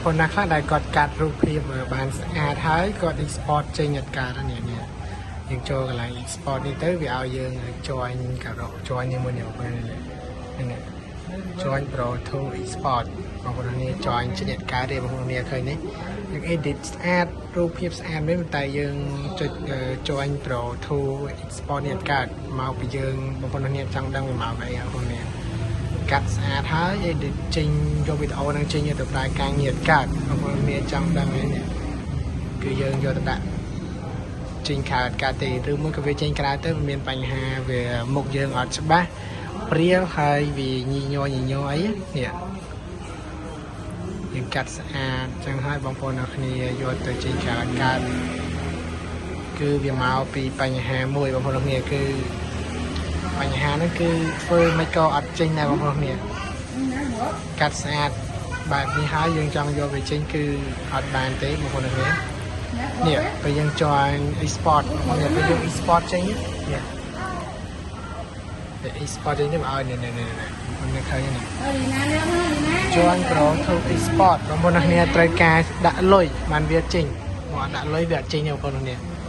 បងប្អូនណាខ្លះដែលគាត់កាត់រូបភាពបានស្អាតហើយគាត់ export ចេញអត់កើតនេះនេះយើងចូលកន្លែង export នេះទៅវាឲ្យយើង join ការ៉ូ join ជាមួយនេះបងប្អូននេះ join pro to export បងប្អូននេះ join ចេញអត់កើតទេបងប្អូននេះឃើញនេះយើង edit ស្អាតរូបភាពស្អាតមែនតែយើងចុច join pro to export នេះអត់កើតមកពីយើងបងប្អូននេះចង់ដឹងវាមកពីអីបងប្អូននេះកាត់ស្អាតហើយ edit ចេញយកវីដេអូហ្នឹងចេញទៅប្រើការងារកើតបងប្អូនមានចង់ដឹងអីនេះគឺយើងយកទៅដាក់ចេញក្រៅអត់កើតទេឬមួយក៏វាចេញក្រៅទៅវាមានបញ្ហាវាមុខយើងអត់ច្បាស់ព្រាលហើយវាញីញ័រញីញ័រអីនេះយើងកាត់ស្អាតចឹងហើយបងប្អូនអរគ្នាយកទៅចេញក្រៅអត់កើតគឺវាមកពីបញ្ហាមួយបងប្អូនអរគ្នាគឺបញ្ហាហ្នឹងគឺធ្វើមិនក៏អត់ចេញដែរបងប្អូនគ្នាកាត់ស្អាតបែបនេះហើយយើងចង់យកវាចេញគឺអត់បានទេបងប្អូនគ្នានេះពេលយើង join export បងប្អូនពេលយើង export ចេញនេះពេល export ចេញទៅឲ្យនេះនេះនេះបងប្អូនឃើញនេះ join pro to export បងប្អូនគ្នាត្រូវការដាក់លុយបានវាចេញមកដាក់លុយវាអត់ចេញទេបងប្អូនគ្នា។